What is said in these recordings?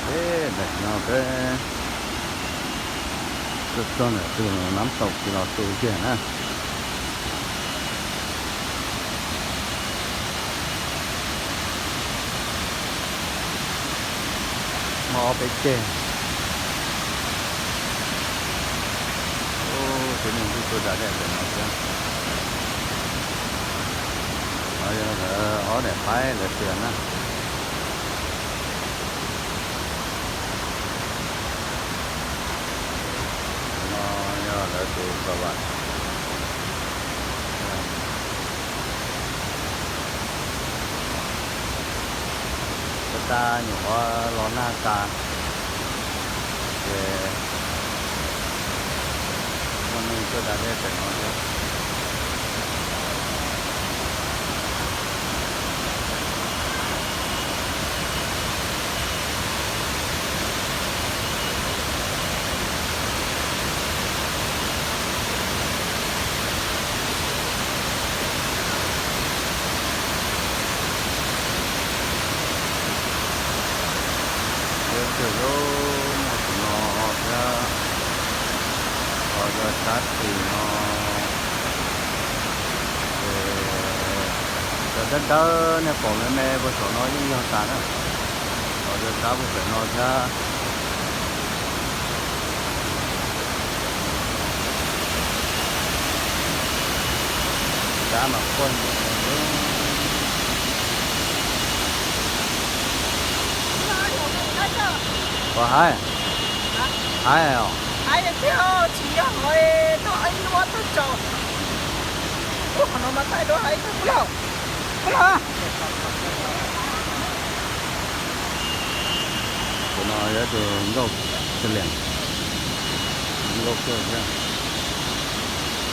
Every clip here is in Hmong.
Peb daim no peb tuaj txog ntawm tus nab taus kis los tu kiag na. Muaj ob peb ceg. Ub, tib neeg twb tuaj da dej pem no thiab. No yog lawv ob daim qaib lawv txias na. No yog lawv tus kos vam. Ua tas nyuam qhuav los nag tas, ces muaj neeg tuaj da dej pem no thiab. Peb cog lub muaj tus no thiab, ho yog sab tim no, ces cov dawb dawb nej pom me me puag saum no yeej yog tas na. Ho yog sab puag pem no thiab. Sab mas quaj ntsuag. Ua haib, haib os. Tus no yog tus nkauj tsis liam, nkauj kawg thiab.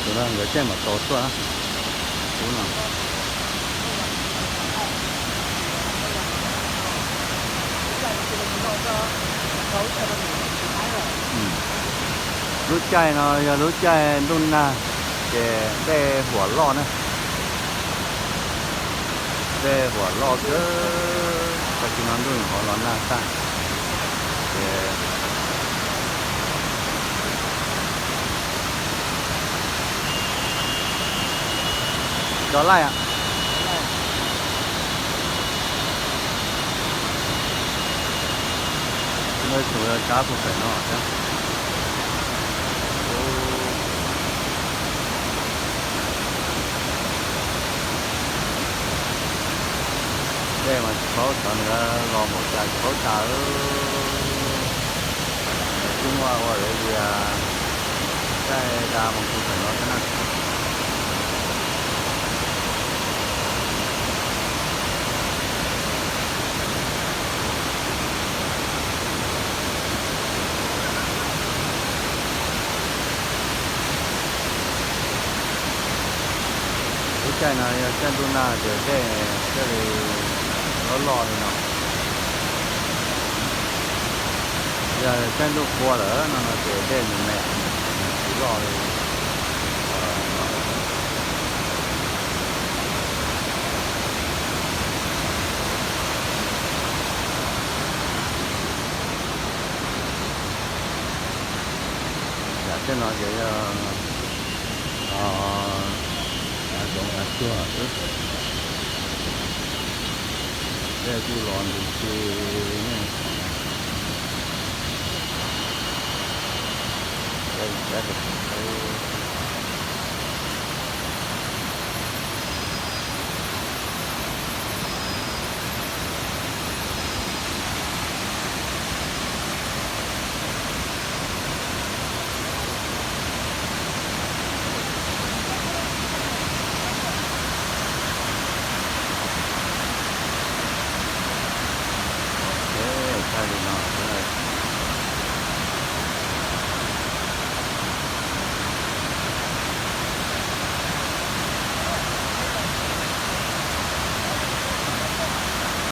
Tus no nkawd caij mos txos tuaj na. Ub no. Lub caij no yog lub caij ntuj nag, ces dej huam loj na. Dej huam loj kawg, tag kis no ntuj nyuam qhuav los nag tag, ces tsis tau laij. Ntawm tus sab puag pem no thiab. Dej mas tsis paub xyov nws los npaum cas tsis paub cas. Nws twb muaj ua lawv lias caij da mus puag pem no thiab na. Lub caij no yog caij ntuj nag ces dej thiaj li loj loj li no. Yog caij ntuj qhua lawm no no ces dej me me, tsis loj li. Yam tej no ces yog hav zoov hav tsuag xwb. Dej kuj los nti ti nej pom na. Dej saib puas